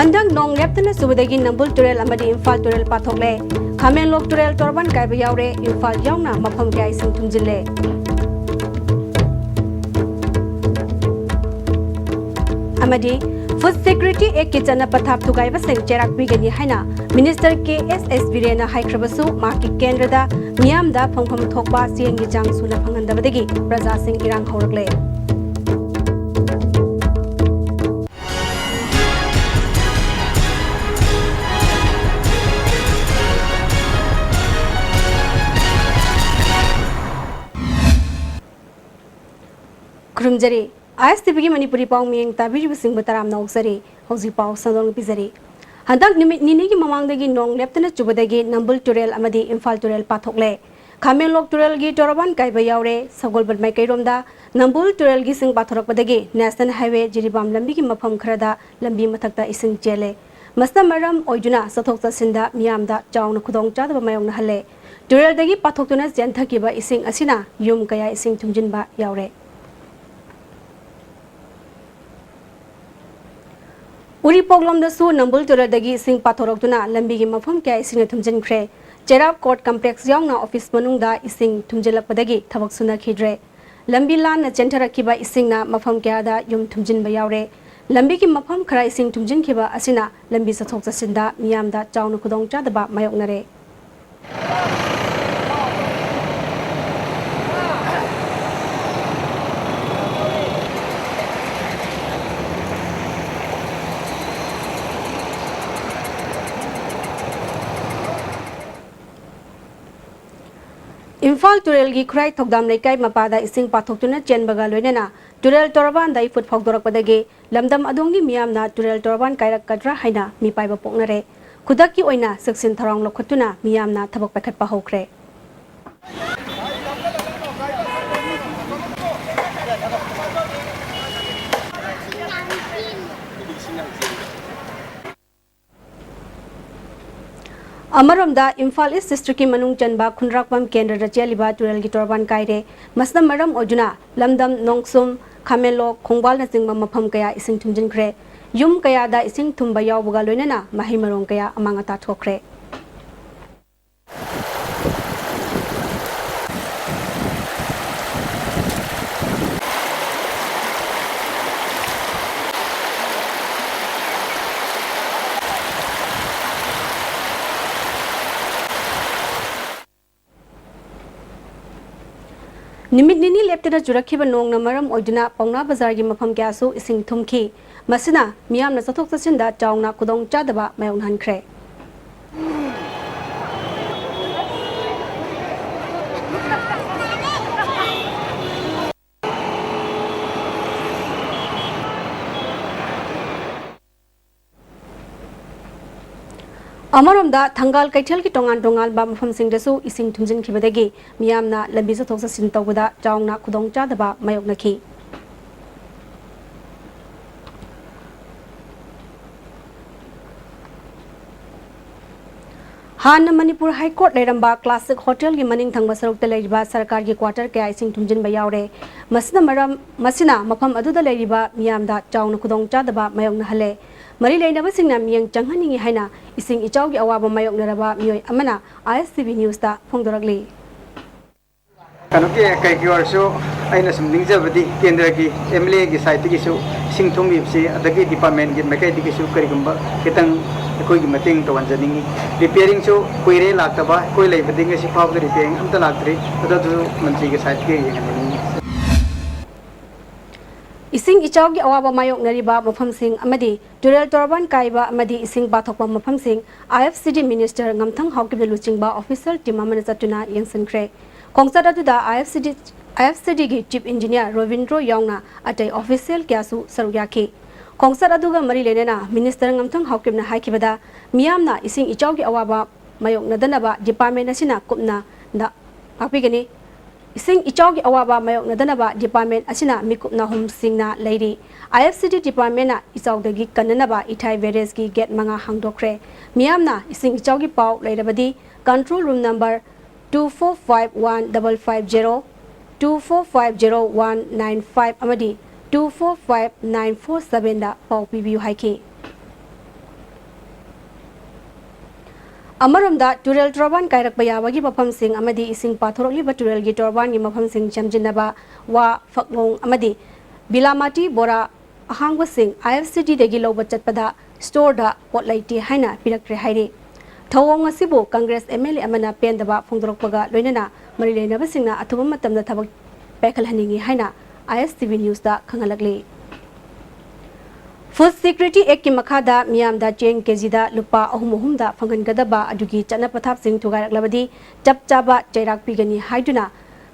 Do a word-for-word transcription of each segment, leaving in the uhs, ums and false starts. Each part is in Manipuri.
ꯍꯟꯗꯛ ꯅꯣꯡ ꯂꯦꯞꯇꯅ ꯆꯨꯕꯗꯒꯤ ꯅꯝꯕꯨꯜ ꯇꯨꯔꯦꯜ ꯑꯃꯗꯤ ꯏꯝꯐꯥꯜ ꯇꯨꯔꯦꯜ ꯄꯥꯊꯣꯛꯂꯦ꯫ ꯈꯥꯃꯦꯟꯂꯣꯛ ꯇꯨꯔꯦꯜ ꯇꯣꯔꯕꯥꯟ ꯀꯥꯏꯕ ꯌꯥꯎꯔꯦ, ꯏꯝꯐꯥꯜ ꯌꯥꯎꯅ ꯃꯐꯝ ꯀꯌꯥ ꯏꯁꯤꯡ ꯊꯨꯝꯖꯤꯜꯂꯦ꯫ ꯑꯃꯗꯤ Food Security Act ꯀꯤ ꯆꯠꯅ ꯄꯊꯥꯞ ꯊꯨꯒꯥꯏꯕꯁꯤꯡ ꯆꯩꯔꯥꯛ ꯄꯤꯒꯅꯤ ꯍꯥꯏꯅ Minister ꯀꯦ ꯑꯦꯁ ꯑꯦꯁ ꯕꯤꯔꯦꯟꯅ ꯍꯥꯏꯈ꯭ꯔꯕꯁꯨ, ꯃꯍꯥꯛꯀꯤ ꯀꯦꯟꯗ꯭ꯔꯗ ꯃꯤꯌꯥꯝꯗ ꯐꯪꯐꯝ ꯊꯣꯛꯄ ꯆꯦꯡꯒꯤ ꯆꯥꯡ ꯁꯨꯅ ꯐꯪꯍꯟꯗꯕꯗꯒꯤ ꯄ꯭ꯔꯖꯥꯁꯤꯡ ꯏꯔꯥꯡ ꯍꯧꯔꯛꯂꯦ꯫ ꯈꯨꯔꯨꯝꯖꯔꯤ꯫ ꯑꯥꯏ ꯑꯦꯁ ꯇꯤ ꯚꯤꯒꯤ ꯃꯅꯤꯄꯨꯔꯤ ꯄꯥꯎ ꯃꯤꯌꯦꯡ ꯇꯥꯕꯤꯔꯤꯕꯁꯤꯡꯕꯨ ꯇꯔꯥꯝꯅ ꯑꯣꯛꯆꯔꯤ꯫ ꯍꯧꯖꯤꯛ ꯄꯥꯎ ꯁꯟꯗꯣꯛꯅ ꯄꯤꯖꯔꯤ꯫ ꯍꯟꯗꯛ ꯅꯨꯃꯤꯠ ꯅꯤꯅꯤꯒꯤ ꯃꯃꯥꯡꯗꯒꯤ ꯅꯣꯡ ꯂꯦꯞꯇꯅ ꯆꯨꯕꯗꯒꯤ ꯅꯝꯕꯨꯜ ꯇꯨꯔꯦꯜ ꯑꯃꯗꯤ ꯏꯝꯐꯥꯜ ꯇꯨꯔꯦꯜ ꯄꯥꯊꯣꯛꯂꯦ꯫ ꯈꯥꯃꯦꯟꯂꯣꯛ ꯇꯨꯔꯦꯜꯒꯤ ꯇꯣꯔꯕꯥꯟ ꯀꯥꯏꯕ ꯌꯥꯎꯔꯦ꯫ ꯁꯒꯣꯜꯕꯟ ꯃꯥꯏꯀꯩꯔꯣꯝꯗ ꯅꯝꯕꯨꯜ ꯇꯨꯔꯦꯜꯒꯤ ꯏꯁꯤꯡ ꯄꯥꯊꯣꯔꯛꯄꯗꯒꯤ ꯅꯦꯁꯅꯦꯜ ꯍꯥꯏꯋꯦ ꯖꯤꯔꯤꯕꯥꯝ ꯂꯝꯕꯤꯒꯤ ꯃꯐꯝ ꯈꯔꯗ ꯂꯝꯕꯤ ꯃꯊꯛꯇ ꯏꯁꯤꯡ ꯆꯦꯜꯂꯦ꯫ ꯃꯁꯤꯅ ꯃꯔꯝ ꯑꯣꯏꯗꯨꯅ ꯆꯠꯊꯣꯛ ꯆꯠꯁꯤꯟꯗ ꯃꯤꯌꯥꯝꯗ ꯆꯥꯎꯅ ꯈꯨꯗꯣꯡꯆꯥꯗꯕ ꯃꯥꯌꯣꯛꯅꯍꯜꯂꯦ꯫ ꯇꯨꯔꯦꯜꯗꯒꯤ ꯄꯥꯊꯣꯛꯇꯨꯅ ꯆꯦꯟꯊꯈꯤꯕ ꯏꯁꯤꯡ ꯑꯁꯤꯅ ꯌꯨꯝ ꯀꯌꯥ ꯏꯁꯤꯡ ꯊꯨꯝꯖꯤꯟꯕ ꯌꯥꯎꯔꯦ꯫ ꯎꯔꯤꯄꯣꯛꯂꯣꯝꯗꯁꯨ ꯅꯝꯕꯨꯜ ꯇꯨꯔꯦꯜꯗꯒꯤ ꯏꯁꯤꯡ ꯄꯥꯊꯣꯔꯛꯇꯨꯅ ꯂꯝꯕꯤꯒꯤ ꯃꯐꯝ ꯀꯌꯥ ꯏꯁꯤꯡꯅ ꯊꯨꯝꯖꯤꯟꯈ꯭ꯔꯦ꯫ ꯆꯩꯔꯥꯞ ꯀꯣꯔꯠ ꯀꯝꯄ꯭ꯂꯦꯛꯁ ꯌꯥꯎꯅ ꯑꯣꯐꯤꯁ ꯃꯅꯨꯡꯗ ꯏꯁꯤꯡ ꯊꯨꯝꯖꯤꯜꯂꯛꯄꯗꯒꯤ ꯊꯕꯛ ꯁꯨꯅꯈꯤꯗ꯭ꯔꯦ꯫ ꯂꯝꯕꯤ ꯂꯥꯟꯅ ꯆꯦꯟꯊꯔꯛꯈꯤꯕ ꯏꯁꯤꯡꯅ ꯃꯐꯝ ꯀꯌꯥꯗ ꯌꯨꯝ ꯊꯨꯝꯖꯤꯟꯕ ꯌꯥꯎꯔꯦ꯫ ꯂꯝꯕꯤꯒꯤ ꯃꯐꯝ ꯈꯔ ꯏꯁꯤꯡ ꯊꯨꯝꯖꯤꯟꯈꯤꯕ ꯑꯁꯤꯅ ꯂꯝꯕꯤ ꯆꯠꯊꯣꯛ ꯆꯠꯁꯤꯟꯗ ꯃꯤꯌꯥꯝꯗ ꯆꯥꯎꯅ ꯈꯨꯗꯣꯡꯆꯥꯗꯕ ꯃꯥꯌꯣꯛꯅꯔꯦ꯫ ꯏꯝꯐꯥꯜ ꯇꯨꯔꯦꯜꯒꯤ ꯈꯨꯔꯥꯏ ꯊꯧꯗꯥꯝ ꯂꯩꯀꯥꯏ ꯃꯄꯥꯗ ꯏꯁꯤꯡ ꯄꯥꯊꯣꯛꯇꯨꯅ ꯆꯦꯟꯕꯒ ꯂꯣꯏꯅꯅ ꯇꯨꯔꯦꯜ ꯇꯣꯔꯕꯥꯟꯗ ꯏꯐꯨꯠ ꯐꯥꯎꯗꯣꯔꯛꯄꯗꯒꯤ ꯂꯝꯗꯝ ꯑꯗꯣꯝꯒꯤ ꯃꯤꯌꯥꯝꯅ ꯇꯨꯔꯦꯜ ꯇꯣꯔꯕꯥꯟ ꯀꯥꯏꯔꯛꯀꯗ꯭ꯔꯥ ꯍꯥꯏꯅ ꯃꯤꯄꯥꯏꯕ ꯄꯣꯛꯅꯔꯦ꯫ ꯈꯨꯗꯛꯀꯤ ꯑꯣꯏꯅ ꯆꯦꯛꯁꯤꯟ ꯊꯧꯔꯥꯡ ꯂꯧꯈꯠꯇꯨꯅ ꯃꯤꯌꯥꯝꯅ ꯊꯕꯛ ꯄꯥꯏꯈꯠꯄ ꯍꯧꯈ꯭ꯔꯦ꯫ ꯑꯃꯔꯣꯝꯗ, ꯏꯝꯐꯥꯜ ꯏꯁ ꯗꯤꯁꯇ꯭ꯔꯤꯛꯀꯤ ꯃꯅꯨꯡ ꯆꯟꯕ ꯈꯨꯟꯗ꯭ꯔꯥꯛꯄꯝ ꯀꯦꯟꯗ꯭ꯔꯗ ꯆꯦꯜꯂꯤꯕ ꯇꯨꯔꯦꯜꯒꯤ ꯇꯣꯔꯕꯥꯟ ꯀꯥꯏꯔꯦ꯫ ꯃꯁꯤꯅ ꯃꯔꯝ ꯑꯣꯏꯗꯨꯅ ꯂꯝꯗꯝ, ꯅꯣꯡꯁꯨꯝ, ꯈꯥꯃꯦꯟꯂꯣꯛ, ꯈꯣꯡꯕꯥꯜꯅꯆꯤꯡꯕ ꯃꯐꯝ ꯀꯌꯥ ꯏꯁꯤꯡ ꯊꯨꯝꯖꯤꯟꯈ꯭ꯔꯦ꯫ ꯌꯨꯝ ꯀꯌꯥꯗ ꯏꯁꯤꯡ ꯊꯨꯝꯕ ꯌꯥꯎꯕꯒ ꯂꯣꯏꯅꯅ ꯃꯍꯩ ꯃꯔꯣꯡ ꯀꯌꯥ ꯑꯃꯥꯡ ꯑꯇꯥ ꯊꯣꯛꯈ꯭ꯔꯦ꯫ ꯅꯨꯃꯤꯠ ꯅꯤꯅꯤ ꯂꯦꯞꯇꯅ ꯆꯨꯔꯛꯈꯤꯕ ꯅꯣꯡꯅ ꯃꯔꯝ ꯑꯣꯏꯗꯨꯅ ꯄꯥꯎꯅꯥ ꯕꯖꯥꯔꯒꯤ ꯃꯐꯝ ꯀꯌꯥꯁꯨ ꯏꯁꯤꯡ ꯊꯨꯝꯈꯤ꯫ ꯃꯁꯤꯅ ꯃꯤꯌꯥꯝꯅ ꯆꯠꯊꯣꯛ ꯆꯠꯁꯤꯟꯗ ꯆꯥꯎꯅ ꯈꯨꯗꯣꯡꯆꯥꯗꯕ ꯃꯥꯌꯣꯛꯅꯍꯟꯈ꯭ꯔꯦ꯫ ꯑꯃꯔꯣꯝꯗ, ꯊꯪꯒꯥꯜ ꯀꯩꯊꯦꯜꯒꯤ ꯇꯣꯉꯥꯟ ꯇꯣꯉꯥꯟꯕ ꯃꯐꯝꯁꯤꯡꯗꯁꯨ ꯏꯁꯤꯡ ꯊꯨꯝꯖꯤꯟꯈꯤꯕꯗꯒꯤ ꯃꯤꯌꯥꯝꯅ ꯂꯝꯕꯤ ꯆꯠꯊꯣꯛ ꯆꯠꯁꯤꯟ ꯇꯧꯕꯗ ꯆꯥꯎꯅ ꯈꯨꯗꯣꯡꯆꯥꯗꯕ ꯃꯥꯌꯣꯛꯅꯈꯤ꯫ ꯍꯥꯟꯅ ꯃꯅꯤꯄꯨꯔ ꯍꯥꯏ ꯀꯣꯔꯠ ꯂꯩꯔꯝꯕ ꯀ꯭ꯂꯥꯁꯤꯛ ꯍꯣꯇꯦꯜꯒꯤ ꯃꯅꯤꯡ ꯊꯪꯕ ꯁꯔꯨꯛꯇ ꯂꯩꯔꯤꯕ ꯁꯔꯀꯥꯔꯒꯤ ꯀ꯭ꯋꯥꯇꯔ ꯀꯌꯥ ꯏꯁꯤꯡ ꯊꯨꯝꯖꯤꯟꯕ ꯌꯥꯎꯔꯦ꯫ ꯃꯁꯤꯅ ꯃꯔꯝ, ꯃꯁꯤꯅ ꯃꯐꯝ ꯑꯗꯨꯗ ꯂꯩꯔꯤꯕ ꯃꯤꯌꯥꯝꯗ ꯆꯥꯎꯅ ꯈꯨꯗꯣꯡꯆꯥꯗꯕ ꯃꯥꯌꯣꯛꯅꯍꯜꯂꯦ꯫ ꯃꯔꯤ ꯂꯩꯅꯕꯁꯤꯡꯅ ꯃꯤꯠꯌꯦꯡ ꯆꯪꯍꯟꯅꯤꯡꯏ ꯍꯥꯏꯅ ꯏꯁꯤꯡ ꯏꯆꯥꯎꯒꯤ ꯑꯋꯥꯕ ꯃꯥꯌꯣꯛꯅꯔꯕ ꯃꯤꯑꯣꯏ ꯑꯃꯅ ꯑꯥꯏ ꯑꯦꯁ ꯇꯤ ꯚꯤ ꯅ꯭ꯌꯨꯁꯇ ꯐꯣꯡꯗꯣꯔꯛꯂꯤ꯫ ꯀꯩꯅꯣꯒꯤ, ꯀꯩꯒꯤ ꯑꯣꯏꯔꯁꯨ ꯑꯩꯅ ꯁꯨꯝ ꯅꯤꯡꯖꯕꯗꯤ ꯀꯦꯟꯗ꯭ꯔꯒꯤ ꯑꯦꯝ ꯑꯦꯜ ꯑꯦꯒꯤ ꯁꯥꯏꯠꯇꯒꯤꯁꯨ ꯏꯁꯤꯡ ꯊꯨꯝꯈꯤꯕꯁꯤ, ꯑꯗꯒꯤ ꯗꯤꯄꯥꯔꯠꯃꯦꯟꯒꯤ ꯃꯥꯏꯀꯩꯗꯒꯤꯁꯨ ꯀꯔꯤꯒꯨꯝꯕ ꯈꯤꯇꯪ ꯑꯩꯈꯣꯏꯒꯤ ꯃꯇꯦꯡ ꯇꯧꯍꯟꯖꯅꯤꯡꯉꯤ꯫ ꯔꯤꯄꯤꯌꯥꯔꯤꯡꯁꯨ ꯀꯨꯏꯔꯦ ꯂꯥꯛꯇꯕ, ꯑꯩꯈꯣꯏ ꯂꯩꯕꯗꯒꯤ ꯉꯁꯤ ꯐꯥꯎꯕꯗ ꯔꯤꯄꯤꯌꯥꯔꯤꯡ ꯑꯝꯇ ꯂꯥꯛꯇ꯭ꯔꯤ꯫ ꯑꯗꯣ ꯑꯗꯨꯁꯨ ꯃꯟꯇ꯭ꯔꯤꯒꯤ ꯁꯥꯏꯠꯇꯒꯤ ꯌꯦꯡꯍꯟꯅꯤꯡꯉꯤ꯫ ꯏꯁꯤꯡ ꯏꯆꯥꯎꯒꯤ ꯑꯋꯥꯕ ꯃꯥꯌꯣꯛꯅꯔꯤꯕ ꯃꯐꯝꯁꯤꯡ ꯑꯃꯗꯤ ꯇꯨꯔꯦꯜ ꯇꯣꯔꯕꯥꯟ ꯀꯥꯏꯕ ꯑꯃꯗꯤ ꯏꯁꯤꯡ ꯄꯥꯊꯣꯛꯄ ꯃꯐꯝꯁꯤꯡ ꯑꯥꯏ ꯑꯦꯐ ꯁꯤ ꯗꯤ ꯃꯤꯅꯤꯁꯇꯔ ꯉꯝꯊꯪ ꯍꯥꯎꯀꯤꯞꯅ ꯂꯨꯆꯤꯡꯕ ꯑꯣꯐꯤꯁꯤꯌꯦꯜ ꯇꯤꯝ ꯑꯃꯅ ꯆꯠꯇꯨꯅ ꯌꯦꯡꯁꯤꯟꯈ꯭ꯔꯦ꯫ ꯈꯣꯡꯆꯠ ꯑꯗꯨꯗ ꯑꯥꯏ ꯑꯦꯐ ꯁꯤ ꯗꯤ, ꯑꯥꯏ F C ꯗꯤꯒꯤ chief engineer Robindro ꯌꯥꯎꯅ ꯑꯇꯩ ꯑꯣꯐꯤꯁꯤꯌꯦꯜ ꯀꯌꯥꯁꯨ ꯁꯔꯨꯛ ꯌꯥꯈꯤ꯫ ꯈꯣꯡꯆꯠ ꯑꯗꯨꯒ ꯃꯔꯤ ꯂꯩꯅꯅ ꯃꯤꯅꯤꯁꯇꯔ ꯉꯝꯊꯪ ꯍꯥꯎꯀꯤꯞꯅ ꯍꯥꯏꯈꯤꯕꯗ, ꯃꯤꯌꯥꯝꯅ ꯏꯁꯤꯡ ꯏꯆꯥꯎꯒꯤ ꯑꯋꯥꯕ ꯃꯥꯌꯣꯛꯅꯗꯅꯕ ꯗꯤꯄꯥꯔꯠꯃꯦꯟ ꯑꯁꯤꯅ ꯀꯨꯞꯅ ꯉꯥꯛꯄꯤꯒꯅꯤ꯫ ꯏꯁꯤꯡ ꯏꯆꯥꯎꯒꯤ ꯑꯋꯥꯕ ꯃꯥꯌꯣꯛꯅꯗꯅꯕ ꯗꯤꯄꯥꯔꯠꯃꯦꯟ ꯑꯁꯤꯅ ꯃꯤꯀꯨꯞ ꯅꯥꯍꯨꯝ ꯁꯤꯡꯅ ꯂꯩꯔꯤ꯫ ꯑꯥꯏ ꯑꯦꯐ ꯁꯤ ꯗꯤ ꯗꯤꯄꯥꯔꯠꯃꯦꯟꯅ ꯏꯆꯥꯎꯗꯒꯤ ꯀꯟꯅꯅꯕ ꯏꯊꯥꯏ ꯕꯦꯔꯦꯖꯀꯤ ꯒꯦꯠ ꯃꯉꯥ ꯍꯥꯡꯗꯣꯛꯈ꯭ꯔꯦ꯫ ꯃꯤꯌꯥꯝꯅ ꯏꯁꯤꯡ ꯏꯆꯥꯎꯒꯤ ꯄꯥꯎ ꯂꯩꯔꯕꯗꯤ control room number two four five one double five zero, two four five zero one nine five ꯑꯃꯗꯤ two four five nine four seven ꯗ ꯄꯥꯎ ꯄꯤꯕꯤꯌꯨ ꯍꯥꯏꯈꯤ꯫ ꯑꯃꯔꯣꯝꯗ, ꯇꯨꯔꯦꯜ ꯇꯣꯔꯕꯥꯟ ꯀꯥꯏꯔꯛꯄ ꯌꯥꯕꯒꯤ ꯃꯐꯝꯁꯤꯡ ꯑꯃꯗꯤ ꯏꯁꯤꯡ ꯄꯥꯊꯣꯔꯛꯂꯤꯕ ꯇꯨꯔꯦꯜꯒꯤ ꯇꯣꯔꯕꯥꯟꯒꯤ ꯃꯐꯝꯁꯤꯡ ꯁꯦꯝꯖꯤꯟꯅꯕ ꯋꯥ, ꯐꯛꯂꯣꯡ ꯑꯃꯗꯤ ꯕꯤꯂꯥꯃꯥꯇꯤ ꯕꯣꯔꯥ ꯑꯍꯥꯡꯕꯁꯤꯡ IFCD ꯗꯒꯤ ꯂꯧꯕ ꯆꯠꯄꯗ ꯁ꯭ꯇꯣꯔꯗ ꯄꯣꯠ ꯂꯩꯇꯦ ꯍꯥꯏꯅ ꯄꯤꯔꯛꯇ꯭ꯔꯦ ꯍꯥꯏꯔꯤ꯫ ꯊꯧꯑꯣꯡ ꯑꯁꯤꯕꯨ ꯀꯪꯒ꯭ꯔꯦꯁ MLA ꯑꯃꯅ ꯄꯦꯟꯗꯕ ꯐꯣꯡꯗꯣꯔꯛꯄꯒ ꯂꯣꯏꯅꯅ ꯃꯔꯤ ꯂꯩꯅꯕꯁꯤꯡꯅ ꯑꯊꯨꯕ ꯃꯇꯝꯗ ꯊꯕꯛ ꯄꯥꯏꯈꯠꯍꯟꯅꯤꯡꯏ ꯍꯥꯏꯅ ISTV News ꯇ ꯈꯪꯍꯜꯂꯛꯂꯤ꯫ Food Security Act ꯀꯤ ꯃꯈꯥꯗ ꯃꯤꯌꯥꯝꯗ ꯆꯦꯡ ꯀꯦꯖꯤꯗ ꯂꯨꯄꯥ ꯑꯍꯨꯝ ꯑꯍꯨꯝꯗ ꯐꯪꯍꯟꯒꯗꯕ ꯑꯗꯨꯒꯤ ꯆꯠꯅ ꯄꯊꯥꯞꯁꯤꯡ ꯊꯨꯒꯥꯏꯔꯛꯂꯕꯗꯤ ꯆꯞ ꯆꯥꯕ ꯆꯩꯔꯥꯛ ꯄꯤꯒꯅꯤ ꯍꯥꯏꯗꯨꯅ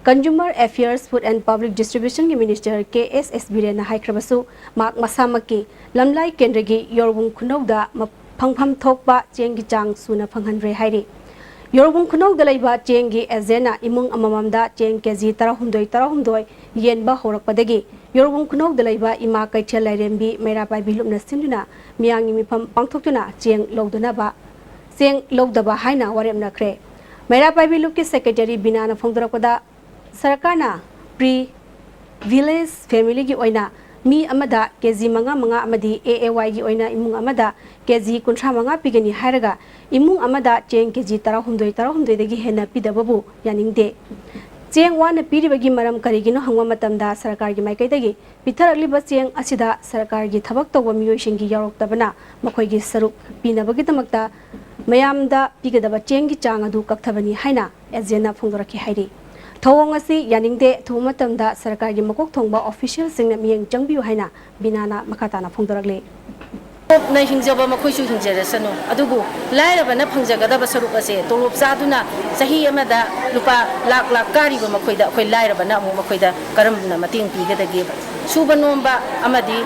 Consumer Affairs, Food and Public Distribution ꯒꯤ Minister K S S ꯕꯤꯔꯦꯟꯅ ꯍꯥꯏꯈ꯭ꯔꯕꯁꯨ, ꯃꯍꯥꯛ ꯃꯁꯥꯃꯛꯀꯤ ꯂꯝꯂꯥꯏ ꯀꯦꯟꯗ꯭ꯔꯒꯤ ꯌꯣꯔꯕꯨꯡ ꯈꯨꯅꯧꯗ ꯃ-, ꯐꯪꯐꯝ ꯊꯣꯛꯄ ꯆꯦꯡꯒꯤ ꯆꯥꯡ ꯁꯨꯅ ꯐꯪꯍꯟꯗ꯭ꯔꯦ ꯍꯥꯏꯔꯤ꯫ ꯌꯣꯔꯕꯨꯡ ꯈꯨꯅꯧꯗ ꯂꯩꯕ ꯆꯦꯡꯒꯤ ꯑꯦꯖꯦꯟꯅ ꯏꯃꯨꯡ ꯑꯃꯃꯝꯗ ꯆꯦꯡ ꯀꯦꯖꯤ ꯇꯔꯥꯍꯨꯝꯗꯣꯏ ꯇꯔꯥꯍꯨꯝꯗꯣꯏ ꯌꯦꯟꯕ ꯍꯧꯔꯛꯄꯗꯒꯤ ꯌꯣꯔꯕꯨꯡ ꯈꯨꯅꯧꯗ ꯂꯩꯕ ꯏꯃꯥ ꯀꯩꯊꯦꯜ ꯂꯥꯏꯔꯦꯝꯕꯤ ꯃꯩꯔꯥ ꯄꯥꯏꯕꯤ ꯂꯨꯞꯅ ꯁꯤꯟꯗꯨꯅ ꯃꯤꯌꯥꯝꯒꯤ ꯃꯤꯐꯝ ꯄꯥꯡꯊꯣꯛꯇꯨꯅ ꯆꯦꯡ ꯂꯧꯗꯅꯕ, ꯆꯦꯡ ꯂꯧꯗꯕ ꯍꯥꯏꯅ ꯋꯥꯔꯦꯞꯅꯈ꯭ꯔꯦ꯫ ꯃꯩꯔꯥ ꯄꯥꯏꯕꯤ ꯂꯨꯞꯀꯤ secretary ꯕꯤꯅꯥꯅ ꯐꯣꯡꯗꯣꯔꯛꯄꯗ, ꯁꯔꯀꯥꯔꯅ pre village family ꯒꯤ ꯑꯣꯏꯅ ꯃꯤ ꯑꯃꯗ ꯀꯦꯖꯤ ꯃꯉꯥ ꯃꯉꯥ ꯑꯃꯗꯤ A A Y ꯒꯤ ꯑꯣꯏꯅ ꯏꯃꯨꯡ ꯑꯃꯗ ꯀꯦꯖꯤ ꯀꯨꯟꯊ꯭ꯔꯥ ꯃꯉꯥ ꯄꯤꯒꯅꯤ ꯍꯥꯏꯔꯒ, ꯏꯃꯨꯡ ꯑꯃꯗ ꯆꯦꯡ ꯀꯦꯖꯤ ꯇꯔꯥꯍꯨꯝꯗꯣꯏ, ꯇꯔꯥꯍꯨꯝꯗꯣꯏꯗꯒꯤ ꯍꯦꯟꯅ ꯄꯤꯗꯕꯕꯨ ꯌꯥꯅꯤꯡꯗꯦ꯫ ꯆꯦꯡ ꯋꯥꯅ ꯄꯤꯔꯤꯕꯒꯤ ꯃꯔꯝ ꯀꯔꯤꯒꯤꯅꯣ ꯍꯪꯕ ꯃꯇꯝꯗ, ꯁꯔꯀꯥꯔꯒꯤ ꯃꯥꯏꯀꯩꯗꯒꯤ ꯄꯤꯊꯔꯛꯂꯤꯕ ꯆꯦꯡ ꯑꯁꯤꯗ ꯁꯔꯀꯥꯔꯒꯤ ꯊꯕꯛ ꯇꯧꯕ ꯃꯤꯑꯣꯏꯁꯤꯡꯒꯤ ꯌꯥꯎꯔꯛꯇꯕꯅ ꯃꯈꯣꯏꯒꯤ ꯁꯔꯨꯛ ꯄꯤꯅꯕꯒꯤꯗꯃꯛꯇ ꯃꯌꯥꯝꯗ ꯄꯤꯒꯗꯕ ꯆꯦꯡꯒꯤ ꯆꯥꯡ ꯑꯗꯨ ꯀꯛꯊꯕꯅꯤ ꯍꯥꯏꯅ ꯑꯦꯖꯦꯟꯅ ꯐꯣꯡꯗꯣꯔꯛꯈꯤ ꯍꯥꯏꯔꯤ꯫ ꯊꯧꯑꯣꯡ ꯑꯁꯤ ꯌꯥꯅꯤꯡꯗꯦ, ꯑꯊꯨꯕ ꯃꯇꯝꯗ ꯁꯔꯀꯥꯔꯒꯤ ꯃꯀꯣꯛ ꯊꯣꯡꯕ official ꯁꯤꯡꯅ ꯃꯤꯠꯌꯦꯡ ꯆꯪꯕꯤꯌꯨ ꯍꯥꯏꯅ ꯕꯤꯅꯥꯅ ꯃꯈꯥ ꯇꯥꯅ ꯐꯣꯡꯗꯣꯔꯛꯂꯤ꯫ ꯇꯣꯞꯅ ꯍꯤꯡꯖꯕ ꯃꯈꯣꯏꯁꯨ ꯍꯤꯡꯖꯔꯁꯅꯨ, ꯑꯗꯨꯕꯨ ꯂꯥꯏꯔꯕꯅ ꯐꯪꯖꯒꯗꯕ ꯁꯔꯨꯛ ꯑꯁꯦ, ꯇꯣꯂꯣꯞ ꯆꯥꯗꯨꯅ ꯆꯍꯤ ꯑꯃꯗ ꯂꯨꯄꯥ ꯂꯥꯛ ꯂꯥꯛ ꯀꯥꯔꯤꯕ ꯃꯈꯣꯏꯗ ꯑꯩꯈꯣꯏ ꯂꯥꯏꯔꯕꯅ ꯑꯃꯨꯛ ꯃꯈꯣꯏꯗ ꯀꯔꯝꯅ ꯃꯇꯦꯡ ꯄꯤꯒꯗꯒꯦꯕ? ꯁꯨꯕ ꯅꯣꯝꯕ ꯑꯃꯗꯤ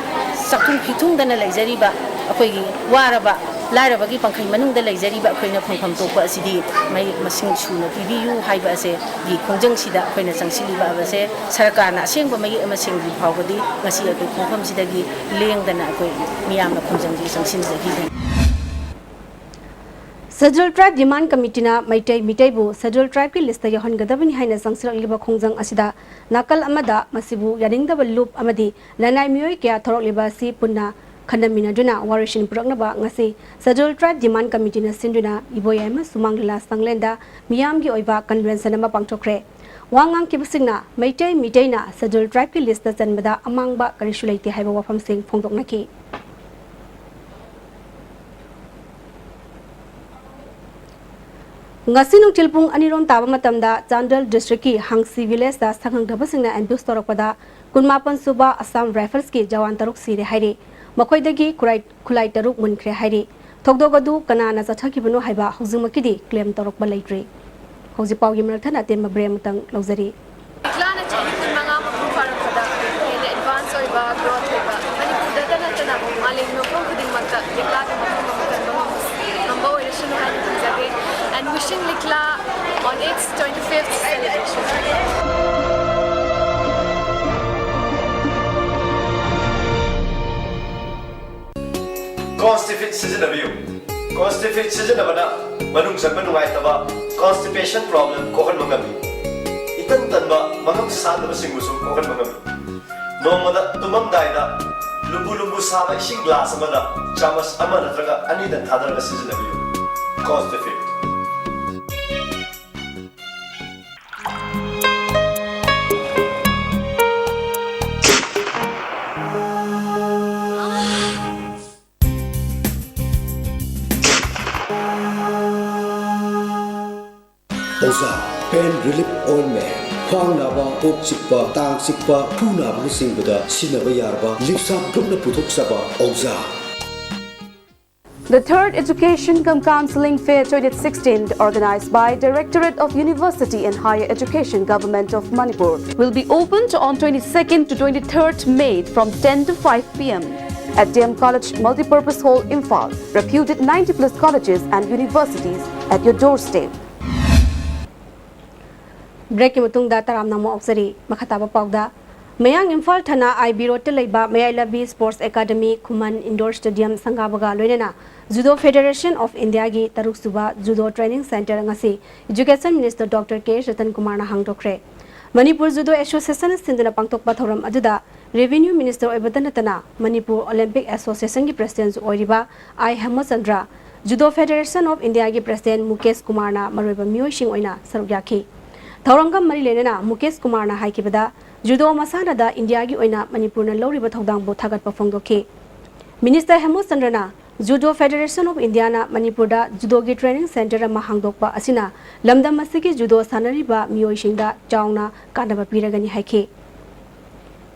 ꯆꯥꯛꯊꯨꯡ ꯐꯤꯊꯨꯡꯗꯅ ꯂꯩꯖꯔꯤꯕ ꯑꯩꯈꯣꯏꯒꯤ ꯋꯥꯔꯕ ꯂꯥꯏꯔꯕꯒꯤ ꯄꯪꯈꯩ ꯃꯅꯨꯡꯗ ꯂꯩꯖꯔꯤꯕ ꯑꯩꯈꯣꯏꯅ ꯐꯪꯐꯝ ꯊꯣꯛꯄ ꯑꯁꯤꯗꯤ ꯃꯍꯩ ꯃꯁꯤꯡ ꯁꯨꯅ ꯄꯤꯕꯤꯌꯨ ꯍꯥꯏꯕ ꯑꯁꯦꯒꯤ ꯈꯣꯡꯖꯪꯁꯤꯗ ꯑꯩꯈꯣꯏꯅ ꯆꯪꯁꯤꯜꯂꯤꯕ ꯍꯥꯏꯕꯁꯦ, ꯁꯔꯀꯥꯔꯅ ꯑꯁꯦꯡꯕ ꯃꯌꯦꯛ ꯑꯃ ꯁꯦꯡꯗ꯭ꯔꯤ ꯐꯥꯎꯕꯗꯤ ꯉꯁꯤ ꯑꯩꯈꯣꯏ ꯈꯣꯡꯐꯝꯁꯤꯗꯒꯤ ꯂꯦꯡꯗꯅ ꯑꯩꯈꯣꯏ ꯃꯤꯌꯥꯝꯅ ꯈꯣꯡꯖꯪꯁꯤ ꯆꯪꯁꯤꯟꯖꯈꯤꯒꯅꯤ꯫ Scheduled Tribe Demand Committeeꯅ Meitei ꯃꯤꯇꯩꯕꯨ Scheduled Tribeꯀꯤ listꯇ ꯌꯥꯎꯍꯟꯒꯗꯕꯅꯤ ꯍꯥꯏꯅ ꯆꯪꯁꯤꯜꯂꯛꯂꯤꯕ ꯈꯣꯡꯖꯪ ꯑꯁꯤꯗ ꯅꯥꯀꯜ ꯑꯃꯗ ꯃꯁꯤꯕꯨ ꯌꯥꯅꯤꯡꯗꯕ ꯂꯨꯞ ꯑꯃꯗꯤ ꯂꯅꯥꯏ ꯃꯤꯑꯣꯏ ꯀꯌꯥ ꯊꯣꯔꯛꯂꯤꯕ ꯑꯁꯤ ꯄꯨꯟꯅ ꯈꯟꯅꯃꯤꯟꯅꯗꯨꯅ ꯋꯥꯔꯣꯏꯁꯤꯟ ꯄꯨꯔꯛꯅꯕ ꯉꯁꯤ Scheduled Tribe Demand Committeeꯅ ꯁꯤꯟꯗꯨꯅ ꯏꯕꯣꯌꯥꯏꯃ ꯁꯨꯃꯥꯡ ꯂꯤꯂꯥ ꯁꯪꯂꯦꯟꯗ ꯃꯤꯌꯥꯝꯒꯤ ꯑꯣꯏꯕ convention ꯑꯃ ꯄꯥꯡꯊꯣꯛꯈ꯭ꯔꯦ꯫ ꯋꯥ ꯉꯥꯡꯈꯤꯕꯁꯤꯡꯅ ꯃꯩꯇꯩ ꯃꯤꯇꯩꯅ Scheduled Tribeꯀꯤ listꯇ ꯆꯟꯕꯗ ꯑꯃꯥꯡꯕ ꯀꯔꯤꯁꯨ ꯂꯩꯇꯦ ꯍꯥꯏꯕ ꯋꯥꯐꯝꯁꯤꯡ ꯐꯣꯡꯗꯣꯛꯅꯈꯤ꯫ ꯉꯁꯤ ꯅꯨꯡꯊꯤꯜ ꯄꯨꯡ ꯑꯅꯤꯔꯣꯝ ꯇꯥꯕ ꯃꯇꯝꯗ ꯆꯥꯟꯗꯦꯜ districtꯀꯤ ꯍꯪꯁꯤ villageꯇ ꯁꯛꯈꯪꯗꯕꯁꯤꯡꯅ ambush ꯇꯧꯔꯛꯄꯗ ꯀꯨꯟꯃꯥꯄꯟ ꯁꯨꯕ Assam Riflesꯀꯤ ꯖꯋꯥꯟ ꯇꯔꯨꯛ ꯁꯤꯔꯦ ꯍꯥꯏꯔꯤ꯫ ꯃꯈꯣꯏꯗꯒꯤ ꯈꯨꯔꯥꯏ-, ꯈꯨꯠꯂꯥꯏ ꯇꯔꯨꯛ ꯃꯨꯟꯈ꯭ꯔꯦ ꯍꯥꯏꯔꯤ꯫ ꯊꯧꯗꯣꯛ ꯑꯗꯨ ꯀꯅꯥꯅ ꯆꯠꯊꯈꯤꯕꯅꯣ ꯍꯥꯏꯕ ꯍꯧꯖꯤꯛꯃꯛꯀꯤꯗꯤ claim ꯇꯧꯔꯛꯄ ꯂꯩꯇ꯭ꯔꯤ꯫ ꯍꯧꯖꯤꯛ ꯄꯥꯎꯒꯤ ꯃꯔꯛ ꯊꯠꯅ ꯑꯇꯦꯟꯕ break ꯑꯃꯇꯪ ꯂꯧꯖꯔꯤ꯫ ꯂꯤꯛꯂꯥꯅ ꯆꯍꯤ ꯀꯨꯟꯃꯉꯥ ꯃꯄꯨꯡ ꯐꯥꯔꯛꯄꯗ ꯍꯦꯟꯅ advance ꯑꯣꯏꯕ, growth ꯑꯣꯏꯕ, ꯃꯅꯤꯄꯨꯔꯗꯗ ꯅꯠꯇꯅ ꯃꯥꯂꯦꯝꯒꯤ ꯃꯐꯝ ꯈꯨꯗꯤꯡꯃꯛꯇ ꯂꯤꯛꯂꯥꯒꯤ ꯃꯐꯝ ꯑꯃ ꯀꯟꯕ ꯉꯝꯕ ꯑꯣꯏꯔꯁꯅꯨ ꯍꯥꯏꯅ ꯈꯟꯖꯒꯦ꯫ And wishing Likla on its twenty-fifth celebration. Constipate ꯁꯤꯖꯤꯟꯅꯕꯤꯌꯨ꯫ Constipate ꯁꯤꯖꯤꯟꯅꯕꯅ ꯃꯅꯨꯡ ꯆꯪꯕ ꯅꯨꯡꯉꯥꯏꯇꯕ, constipation problem ꯀꯣꯛꯍꯟꯕ ꯉꯝꯃꯤ꯫ ꯏꯇꯟ ꯇꯟꯕ, ꯃꯉꯝ ꯁꯥꯟꯗꯕꯁꯤꯡꯕꯨꯁꯨ ꯀꯣꯛꯍꯟꯕ ꯉꯝꯃꯤ꯫ ꯅꯣꯡꯃꯗ ꯇꯨꯝꯃꯝꯗꯥꯏꯗ ꯂꯨꯝꯕꯨ ꯂꯨꯝꯕꯨ ꯁꯥꯕ ꯏꯁꯤꯡ glass ꯑꯃꯗ ꯆꯥꯃꯁ ꯑꯃ ꯅꯠꯇ꯭ꯔꯒ ꯑꯅꯤꯗꯪ ꯊꯥꯗꯔꯒ ꯁꯤꯖꯤꯟꯅꯕꯤꯌꯨ꯫ Constipate꯫ ꯑꯣꯖꯥ, pain relief ointment꯫ ꯈ꯭ꯋꯥꯡ ꯅꯥꯕ, ꯀꯣꯛ ꯆꯤꯛꯄ, ꯇꯥꯡ ꯆꯤꯛꯄ, ꯈꯨ ꯅꯥꯕꯅꯆꯤꯡꯕꯗ ꯁꯤꯖꯤꯟꯅꯕ ꯌꯥꯔꯕ ꯂꯤꯞꯁꯥꯞ groupꯅ ꯄꯨꯊꯣꯛꯆꯕ ꯑꯣꯖꯥ꯫ The third Education cum Counseling Fair twenty sixteen, organized by Directorate of University and Higher Education, Government of Manipur, will be opened on twenty-second to twenty-third May from ten to five p.m. at D M College Multipurpose Hall, Imphal. Reputed ninety plus colleges and universities at your doorstep. Breakꯀꯤ ꯃꯇꯨꯡꯗ ꯇꯔꯥꯝꯅ ꯑꯃꯨꯛ ꯑꯣꯛꯆꯔꯤ꯫ ꯃꯈꯥ ꯇꯥꯕ ꯄꯥꯎꯗ, ꯃꯌꯥꯡ ꯏꯝꯐꯥꯜ ꯊꯅꯥ ꯑꯥꯏ ꯕꯤ ꯔꯣꯗꯇ ꯂꯩꯕ ꯃꯌꯥꯏ ꯂꯝꯕꯤ ꯁ꯭ꯄꯣꯔꯠꯁ ꯑꯦꯀꯥꯗꯃꯤ, ꯈꯨꯃꯟ ꯏꯟꯗꯣꯔ ꯁ꯭ꯇꯦꯗꯤꯌꯝ ꯁꯪꯒꯥꯕꯒ ꯂꯣꯏꯅꯅ ꯖꯨꯗꯣ ꯐꯦꯗꯦꯔꯦꯁꯟ ꯑꯣꯐ ꯏꯟꯗꯤꯌꯥꯒꯤ ꯇꯔꯨꯛ ꯁꯨꯕ ꯖꯨꯗꯣ ꯇ꯭ꯔꯦꯅꯤꯡ ꯁꯦꯟꯇꯔ ꯉꯁꯤ ꯏꯖꯨꯀꯦꯁꯟ ꯃꯤꯅꯤꯁꯇꯔ ꯗꯣꯛꯇꯔ ꯀꯦ ꯔꯇꯟ ꯀꯨꯃꯥꯔꯅ ꯍꯥꯡꯗꯣꯛꯈ꯭ꯔꯦ꯫ ꯃꯅꯤꯄꯨꯔ ꯖꯨꯗꯣ ꯑꯦꯁꯣꯁꯤꯌꯦꯁꯟꯅ ꯁꯤꯟꯗꯨꯅ ꯄꯥꯡꯊꯣꯛꯄ ꯊꯧꯔꯝ ꯑꯗꯨꯗ ꯔꯦꯚꯤꯅ꯭ꯌꯨ ꯃꯤꯅꯤꯁꯇꯔ ꯑꯣꯏꯕꯇ ꯅꯠꯇꯅ ꯃꯅꯤꯄꯨꯔ ꯑꯣꯂꯤꯝꯄꯤꯛ ꯑꯦꯁꯣꯁꯤꯌꯦꯁꯟꯒꯤ ꯄ꯭ꯔꯁꯤꯗꯦꯟꯁꯨ ꯑꯣꯏꯔꯤꯕ ꯑꯥꯏ ꯍꯦꯃꯆꯟꯗ꯭ꯔ, ꯖꯨꯗꯣ ꯐꯦꯗꯦꯔꯦꯁꯟ ꯑꯣꯐ ꯏꯟꯗꯤꯌꯥꯒꯤ ꯄ꯭ꯔꯁꯤꯗꯦꯟ ꯃꯨꯀꯦꯁ ꯀꯨꯃꯥꯔꯅ ꯃꯔꯨꯑꯣꯏꯕ ꯃꯤꯑꯣꯏꯁꯤꯡ ꯑꯣꯏꯅ ꯁꯔꯨꯛ ꯌꯥꯈꯤ꯫ ꯊꯧꯔꯝꯒ ꯃꯔꯤ ꯂꯩꯅꯅ ꯃꯨꯀꯦꯁ ꯀꯨꯃꯥꯔꯅ ꯍꯥꯏꯈꯤꯕꯗ, ꯖꯨꯗꯣ ꯃꯁꯥꯟꯅꯗ ꯏꯟꯗꯤꯌꯥꯒꯤ ꯑꯣꯏꯅ ꯃꯅꯤꯄꯨꯔꯅ ꯂꯧꯔꯤꯕ ꯊꯧꯗꯥꯡꯕꯨ ꯊꯥꯒꯠꯄ ꯐꯣꯡꯗꯣꯛꯈꯤ꯫ ꯃꯤꯅꯤꯁꯇꯔ ꯍꯦꯃꯆꯟꯗ꯭ꯔꯅ ꯖꯨꯗꯣ ꯐꯦꯗꯦꯔꯦꯁꯟ ꯑꯣꯐ ꯏꯟꯗꯤꯌꯥꯅ ꯃꯅꯤꯄꯨꯔꯗ ꯖꯨꯗꯣꯒꯤ ꯇ꯭ꯔꯦꯅꯤꯡ ꯁꯦꯟꯇꯔ ꯑꯃ ꯍꯥꯡꯗꯣꯛꯄ ꯑꯁꯤꯅ ꯂꯝꯗꯝ ꯑꯁꯤꯒꯤ ꯖꯨꯗꯣ ꯁꯥꯟꯅꯔꯤꯕ ꯃꯤꯑꯣꯏꯁꯤꯡꯗ ꯆꯥꯎꯅ ꯀꯥꯟꯅꯕ ꯄꯤꯔꯒꯅꯤ ꯍꯥꯏꯈꯤ꯫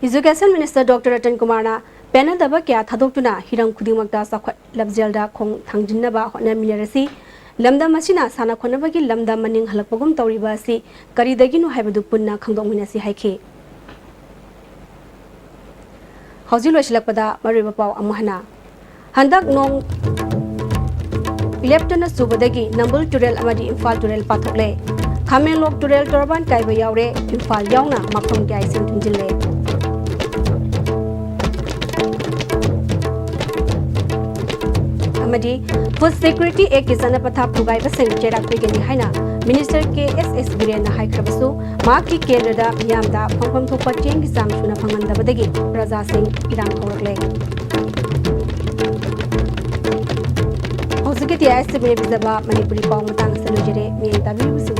ꯏꯖꯨꯀꯦꯁꯟ ꯃꯤꯅꯤꯁꯇꯔ ꯗꯣꯛꯇꯔ ꯔꯇꯟ ꯀꯨꯃꯥꯔꯅ ꯄꯦꯟꯅꯗꯕ ꯀꯌꯥ ꯊꯥꯗꯣꯛꯇꯨꯅ ꯍꯤꯔꯝ ꯈꯨꯗꯤꯡꯃꯛꯇ ꯆꯥꯎꯈꯠ ꯂꯝꯖꯦꯜꯗ ꯈꯣꯡ ꯊꯥꯡꯖꯤꯟꯅꯕ ꯍꯣꯠꯅꯃꯤꯟꯅꯔꯁꯤ꯫ ꯂꯝꯗꯝ ꯑꯁꯤꯅ ꯁꯥꯟꯅ ꯈꯣꯠꯅꯕꯒꯤ ꯂꯝꯗ ꯃꯅꯤꯡ ꯍꯜꯂꯛꯄꯒꯨꯝ ꯇꯧꯔꯤꯕ ꯑꯁꯤ ꯀꯔꯤꯗꯒꯤꯅꯣ ꯍꯥꯏꯕꯗꯨ ꯄꯨꯟꯅ ꯈꯪꯗꯣꯛꯃꯤꯟꯅꯁꯤ ꯍꯥꯏꯈꯤ꯫ ꯍꯧꯖꯤꯛ ꯂꯣꯏꯁꯤꯜꯂꯛꯄꯗ ꯃꯔꯨꯑꯣꯏꯕ ꯄꯥꯎ ꯑꯃꯨꯛ ꯍꯟꯅ꯫ ꯍꯟꯗꯛ ꯅꯣꯡ ꯂꯦꯞꯇꯅ ꯆꯨꯕꯗꯒꯤ ꯅꯝꯕꯨꯜ ꯇꯨꯔꯦꯜ ꯑꯃꯗꯤ ꯏꯝꯐꯥꯜ ꯇꯨꯔꯦꯜ ꯄꯥꯊꯣꯛꯂꯦ꯫ ꯈꯥꯃꯦꯟꯂꯣꯛ ꯇꯨꯔꯦꯜ ꯇꯣꯔꯕꯥꯟ ꯀꯥꯏꯕ ꯌꯥꯎꯔꯦ, ꯏꯝꯐꯥꯜ ꯌꯥꯎꯅ ꯃꯐꯝ ꯀꯌꯥ ꯏꯁꯤꯡ ꯊꯨꯝꯖꯤꯜꯂꯦ꯫ ꯑꯃꯗꯤ ꯐꯨꯗ ꯁꯦꯀ꯭ꯌꯨꯔꯤꯇꯤ ꯑꯦꯛꯀꯤ ꯆꯠꯅ ꯄꯊꯥꯞ ꯊꯨꯒꯥꯏꯕꯁꯤꯡ ꯆꯩꯔꯥꯛ ꯄꯤꯒꯅꯤ ꯍꯥꯏꯅ ꯃꯤꯅꯤꯁꯇꯔ ꯀꯦ ꯑꯦꯁ ꯑꯦꯁ ꯕꯤꯔꯦꯟꯅ ꯍꯥꯏꯈ꯭ꯔꯕꯁꯨ, ꯃꯍꯥꯛꯀꯤ ꯀꯦꯟꯗ꯭ꯔꯗ ꯃꯤꯌꯥꯝꯗ ꯐꯪꯐꯝ ꯊꯣꯛꯄ ꯆꯦꯡꯒꯤ ꯆꯥꯡ ꯁꯨꯅ ꯐꯪꯍꯟꯗꯕꯗꯒꯤ ꯄ꯭ꯔꯖꯥꯁꯤꯡ ꯏꯔꯥꯡ ꯍꯧꯔꯛꯂꯦ꯫ ꯍꯧꯖꯤꯛꯀꯤꯗꯤ ꯑꯥꯏ ꯑꯦꯁ ꯇꯤ ꯚꯤꯅ ꯄꯤꯖꯕ ꯃꯅꯤꯄꯨꯔꯤ ꯄꯥꯎ ꯃꯇꯥꯡ ꯑꯁꯤꯗ ꯂꯣꯏꯖꯔꯦ꯫ ꯃꯤꯠꯌꯦꯡ ꯇꯥꯕꯤꯔꯤꯕꯁꯤꯡ